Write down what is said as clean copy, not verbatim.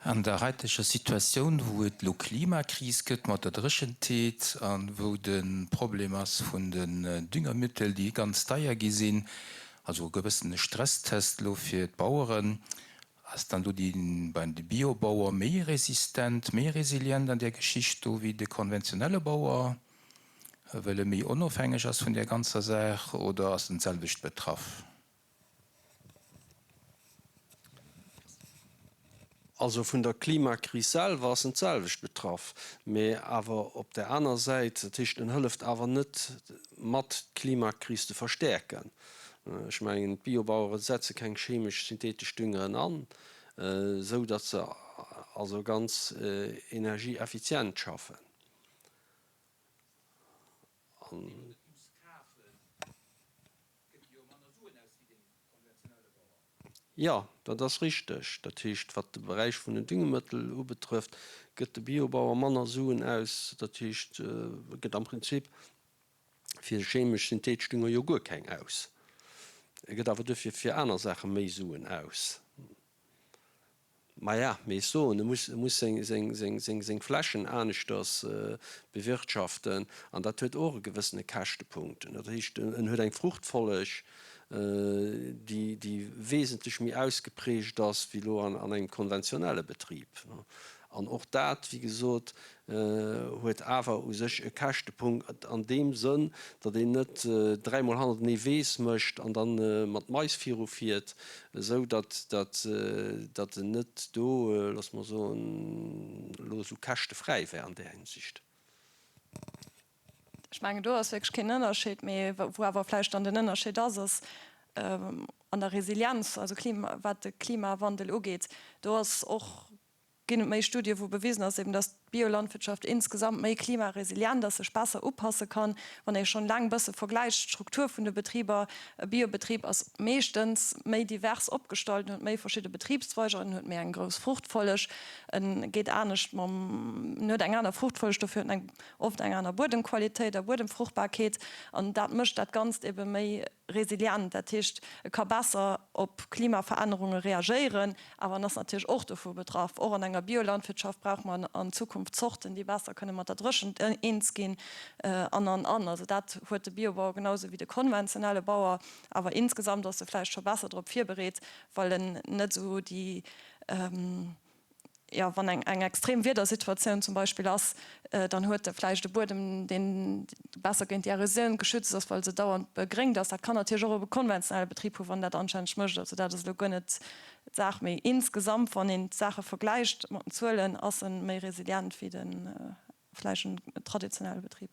An der haiteger Situatioun, wou et elo Klimakris gëtt mat der Dréchentheet a wou de Problem ass vun den Düngermittel, déi ganz deier gi sinn, also e gewëssene Stresstest elo fir d'Baueren, ass dann do déi bei de Biobauer méi resistent, méi resilient an där Geschicht do wéi de konventionelle Bauer, well e méi onofhängeg ass vun där ganzer Saach, oder ass en d'selwecht betraff? Also vun der Klimakris selwer ass en d'selwecht betraff, mee awer op där aner Säit, dat heescht en hëlleft awer net mat d'Klimakris ze verstäerken. Ech mengen d'Biobauere setze keng chemesch synthetesch Düngeren an, esou datt se also ganz energieeffizient schaffen. An. Gëtt jo manner Suen aus wéi den konventionelle Bauer. Jo, dat ass richteg. Dat heescht, wat de Beräich vun den Düngemittel ubetrëfft, gëtt de Biobauer manner Suen aus. Dat heescht, e gëtt am Prinzip fir chemesch-synthetesch Dünger jo guer keng aus. E gëtt awer duerfir fir aner Saache méi Suen aus. Maja, mee ech soen, e muss, e muss seng, seng, seng, seng, seng Flächen aneschters bewirtschaften an dat huet och e gewëssene Käschtepunkt. Dat heescht, en huet eng Fruchtfolleg, déi, déi wesentlech méi ausgeprägt ass wéi elo an, an engem konventionelle Betrib. An och dat, wéi gesot, huet awer u sech e Käschtepunkt an deem Sënn, datt een net dräimol hannertenee Weess mécht an da mat Mais virufiert, esou datt datt en net do, loosse mer soen, elo esou käschtefräi wär an där Hinsicht. Ech mengen, do ass wierklech keen Ënnerscheed, mee wou awer vläicht dann den Ënnerscheed ass, ass an der Resilienz, also wat de Klimawandel ugeet. Do ass och ginn et méi Studien, wou bewisen ass, eben dass d'Biolandwirtschaft insgesamt méi klimaresilient ass, sech besser upasse kann. Wann ee schonn eleng e bësse vergläicht d'Struktur vun de Betriber, e Biobetrib ass meeschtens méi divers opgestallt, en huet méi verschidde Betribszweiger, en huet méi eng grouss Fruchtfolleg, en geet anescht mam, en huet eng aner Fruchtfolleg, dofir huet en eng oft eng aner Buedemqualitéit a Buedemfruchtbarkeet an dat mécht dat Ganzt ebe méi resilient, dat heescht e ka besser op Klimaverännerunge reagéieren, awer en ass natierlech och dovu betraff. Och an enger Biolandwirtschaft brauche mer an Zukunft Zorten, déi besser kënne mat der Dréchent eens ginn an, an, an. Also dat huet de Biobauer genau esou wéi de konventionelle Bauer, awer insgesamt ass e vläicht scho besser drop virbereet, well en net esou déi, jo, wann eng eng extrem Wiedersituatioun zum Beispill ass, dann huet e vläicht e Buedem, deen besser géint déi Erosioun geschützt ass, well se dauernd begréngt ass. Dat kann natierlech och e konventionelle Betrib hunn, wann dat anstänneg mécht. Also dat ass elo guer net d'Saach. Mee insgesamt, wann een d'Saache vergläicht mat den Zuelen, ass e méi resilient wéi de vläicht en traditionelle Betrib.